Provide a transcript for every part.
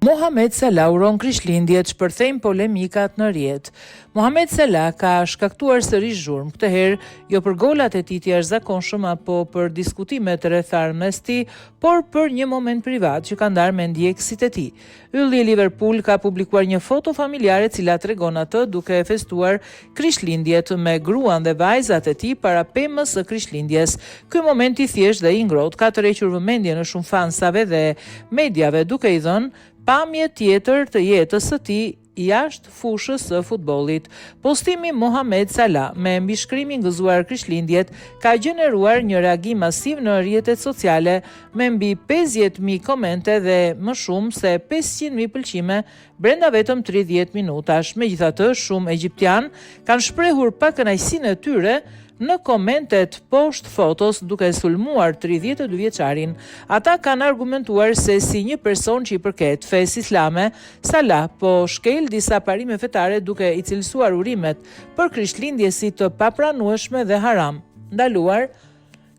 Mohamed Salah uron Krishtlindjet, shpërthejnë polemikat në rrjet. Mohamed Salah ka shkaktuar sërish zhurmë, këtë herë jo për golat e tij të jashtëzakonshëm apo për diskutimet rreth ardhmes tij, por për një moment privat që ka ndarë me ndjekësit e tij. Ylli i Liverpool ka publikuar një foto familjare e cila tregon atë duke festuar Krishtlindjet me gruan dhe vajzat e tij para pemës së Krishtlindjes. Ky moment i thjeshtë dhe i ngrohtë ka tërhequr vëmendjen e shumë fansave dhe mediave duke i dhënë pamje tjetër të jetës së tij jashtë fushës së futbollit. Postimi Mohamed Salah me mbishkrimin Gëzuar Krishtlindjet ka gjeneruar një reagim masiv në rrjetet sociale me mbi 50.000 komente dhe më shumë se 500.000 pëlqime brenda vetëm 30 minutash. Megjithatë, shumë egjiptianë kanë shprehur pakënaqësinë e tyre në komentet poshtë fotos duke sulmuar 32 vjeçarin. Ata kanë argumentuar se si një person që i përket fesë islame, Salah po shkel disa parime fetare duke i cilësuar urimet për Krishtlindje si të papranueshme dhe haram, ndaluar.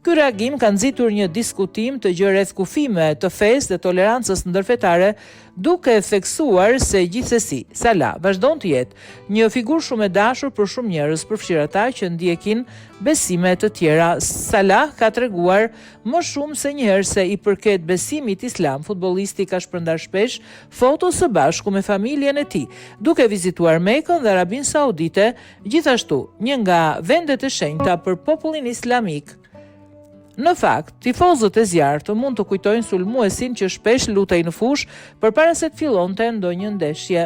Ky reagim ka nxitur një diskutim të gjerë rreth kufijve të fesë dhe tolerancës ndërfetare, duke theksuar se gjithsesi, Salah vazhdon të jetë një figurë shumë e dashur për shumë njerëz, përfshirë ata që ndjekin besime të tjera. Salah ka treguar më shumë se një herë se i përket besimit islam, futbollisti ka shpërndarë shpesh foto së bashku me familjen e tij, duke vizituar Mekën dhe Arabinë Saudite, Gjithashtu, një nga vendet e shenjta për popullin islamik. Në fakt, tifozët e zjarrtë mund të kujtojnë sulmuesin që shpesh lutej në fushë përpara se të fillonte ndonjë ndeshje.